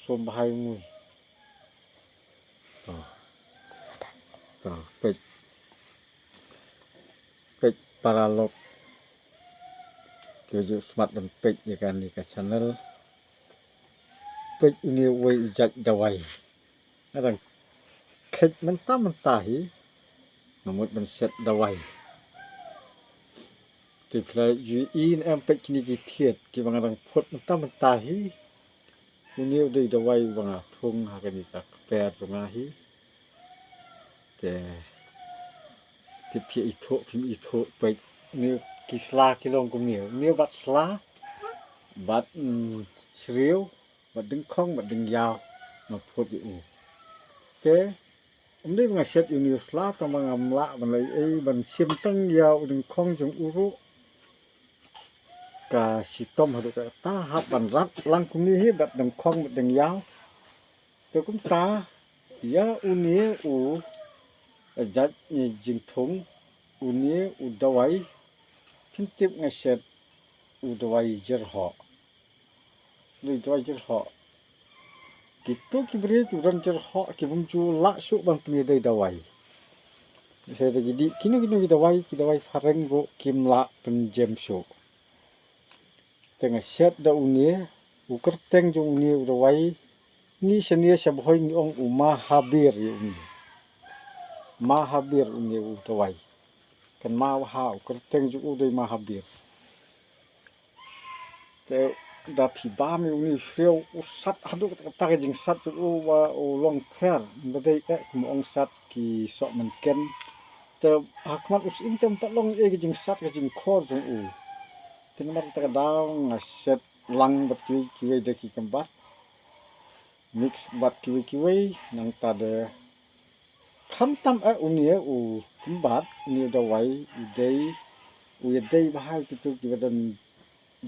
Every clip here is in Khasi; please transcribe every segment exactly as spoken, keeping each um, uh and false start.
Tum bahai mui. To. To, peit. Peit paralok. Ki ju smat ban peit ïa kane ka channel. Peit une uwei u jait dawai. Nga dang khet mynta mynta hi. Nga mut ban set dawai. Te phi la ju i ne em, peit kine ki thied kiba nga dang phut mynta mynta hi. Une u dei dawai ba nga thung ha kane ka kper jong nga hi. Te tip phi ithuh phim ithuh, peit une ki sla ki long kumne. Une bad sla bad, mm, shriew bad dyngkhong bad dyngiaw nga phut ïa u. Te ym dei ba nga set ïa une u sla tang ba ngam lah ban leh ei, ban shim tang ïa u dyngkhong jong u ruh. Ka shitom haduh katta hap ban rat lang kumne hi bad dyngkhong bad dyngiaw. Te kumta ïa une u jait jingthung, une u dawai, phin tip nga set u dawai jyrhoh. Dei dawai jyrhoh. Kito ki briew ki don jyrhoh ki bym ju lah shuh ban pynïadei dawai. Sa da ki dih kino kino ki dawai, ki dawai phareng ruh kim lah pynjem shuh. Te nga set da une u kyrteng jong une u dawai. Ngi shane sha Bhoi ngi ong u Mahabir ïa une. Mahabir une u dawai. Kan ma wa ha u kyrteng jong u dei Mahabir. Te da phi bam ïa une u shriew, u sat haduh katta katta ka jingsat jong u ba u long pher, ym dei eh kum ong sat ki soh mynken. Te ha khmat u syiem te ym pat long ei ka jingsat ka jingkhor jong u. Te namar kata ka daw nga set lang bad kiwei kiwei de ki kymbat. Mix bad kiwei kiwei, nangta de khamtam eh une u kymbat, une u dawai u dei, u ïadei bha ïa kito kiba don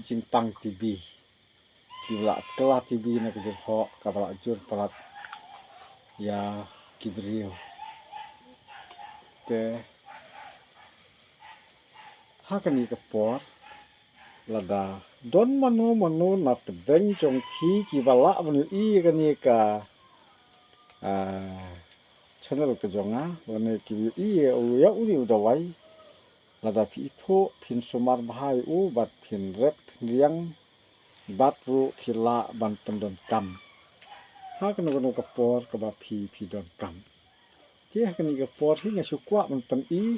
jingpang T B. Kiba la kylla T B na ka jyrhoh kaba la jur palat ïa ki briew. Te ha kane ka por, lada don mano mano na pdeng jong phi kiba lah ban ïohi ïa kane ka, ah, channel ka jong nga, lane kiba ïohi ïa u, ïa une u dawai, lada phi ithuh phin sumar bha ïa u bad phin rep phin riang bad ruh phi lah ban pyndonkam ha kano kano ka por kaba phi, phi donkam. Te ha kane ka por hi nga shu kwah ban pyni.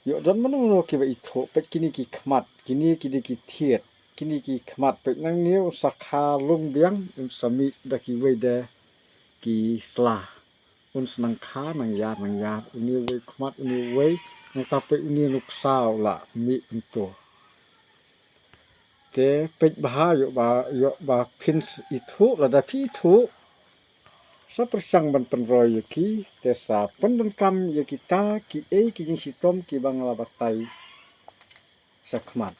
Ïoh don mano mano kiba ithuh, peit kine ki khmat, kine ki dei ki thied, kine ki khmat, peit nangne un sa kha lung biang, un sa mih da kiwei de ki sla. Un sa nang kha nang ïar nang ïar, une uwei khmat, une uwei, nangta peit une nuksa u la mih hangto. Te peit bha, ïoh ba, ïoh ba phin ithuh, lada phi ithuh sa pyrshang ban pynroi ïa ki, te sa pyndonkam ïa kita kiei ki jingshitom kiba nga la batai sha khmat.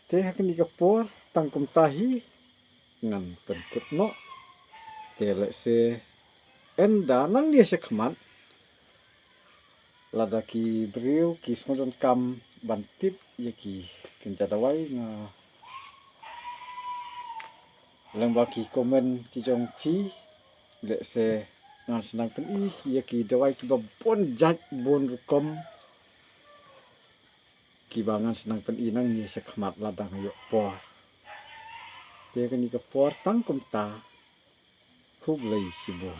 Te ha kane ka por tang kumta hi ngan pynkut noh. Te lehse ynda nangne sha khmat, lada ki briew ki sngewdonkam ban tip ïa ki kynja dawai, nga lyngba ki comment ki jong phi, lehse ngan sa nang pyni ïa ki dawai kiba bun jait bun rukom, kiba ngan sa nang pyni nangne sha khmat lada nga ïoh por. Te kane ka por tang kumta, khublei shibun.